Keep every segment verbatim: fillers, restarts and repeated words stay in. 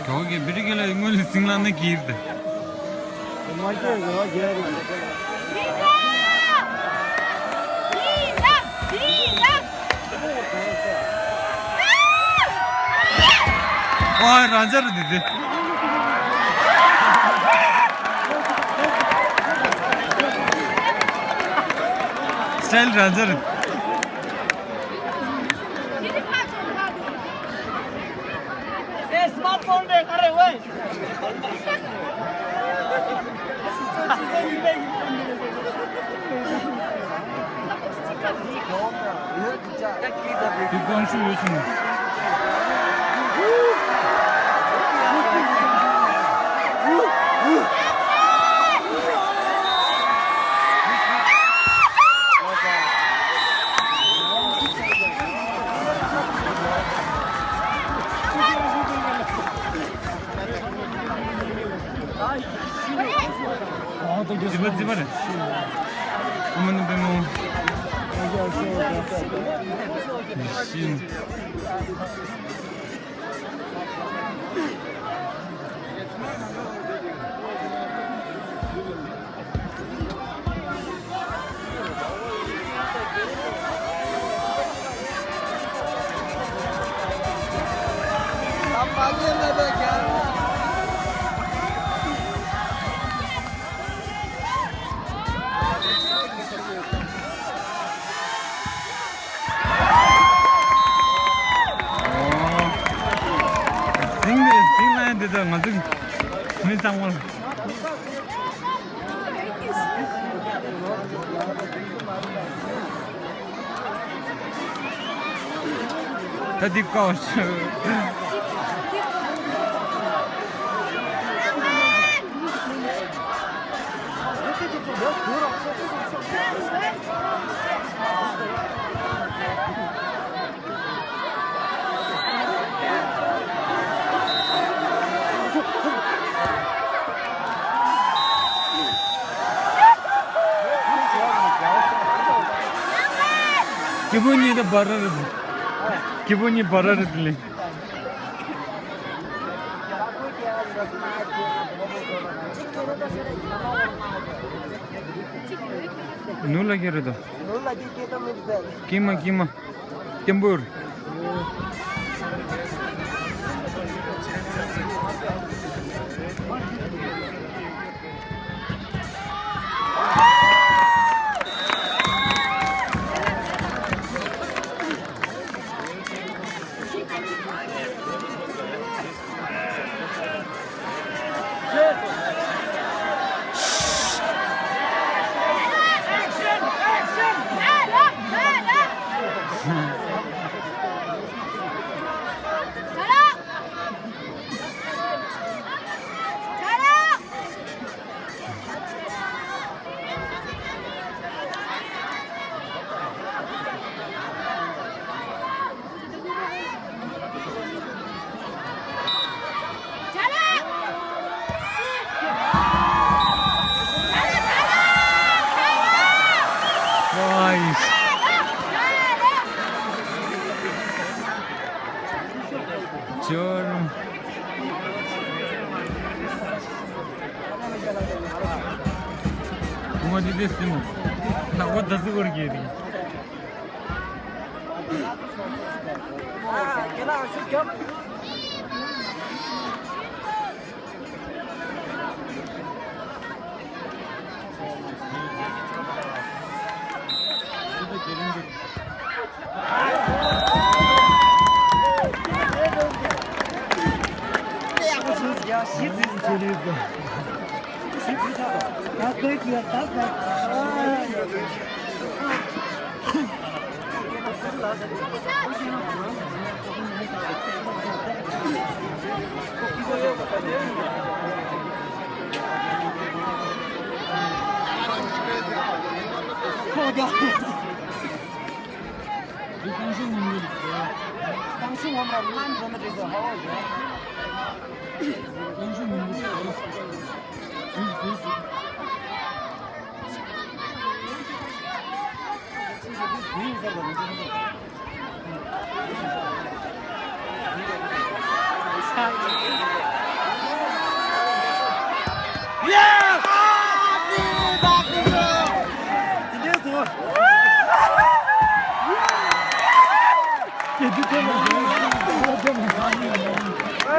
ཇོ་གི་བི་རི་ཀེ་ལ་སྔོན་ལ་སིང་ལ་ན་གིར་དེ། ཨ་རང་ཅར་དེ་དེ། སི་ཊའིལ་རང་ཅར། ए स्मार्टफोन देख रहे हुए। དེ་གང་ཤུ་ཡོད་ཆུང་། ཙི་པ་ཙི་པ་རེད། ཨ་མ་ནི་པེ་མོ། ཤིན། ཟིང་ནས་ཟིང་ལ་འདི་ལྟར་ང་ཚོ་མི་ཚང་མ། ད་འདི་ཀའོ་ཤི། སྐྱེ་བོ་གཉིས་ད་བར་ར་རེད། སྐྱེ་བོ་གཉིས་བར་ར་རེད་ལེ། ནུ་ལ་ཁྱེར་རེད་དོ། ཀྱེ་མ་ཀྱེ་མ། ཏིམ་བུར།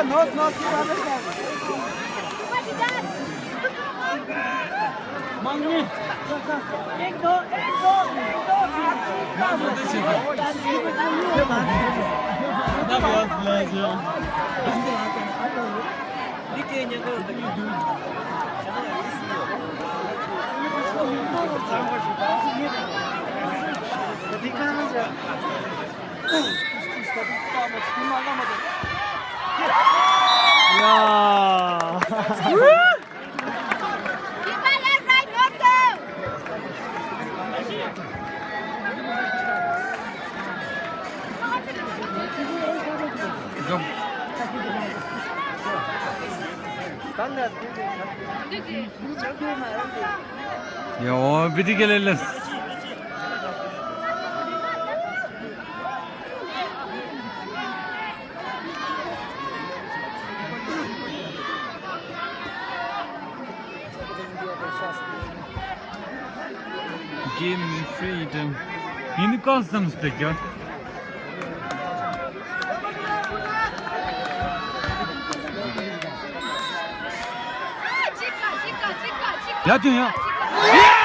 Nos, nos, nos. ཡོ། བི་ཏི་ཀེ་ལེ་ལེ། Give me freedom. ཡིན་ཀོ་སམ་སྟེ་ཀྱང་། ཡ་དུ་ཡ།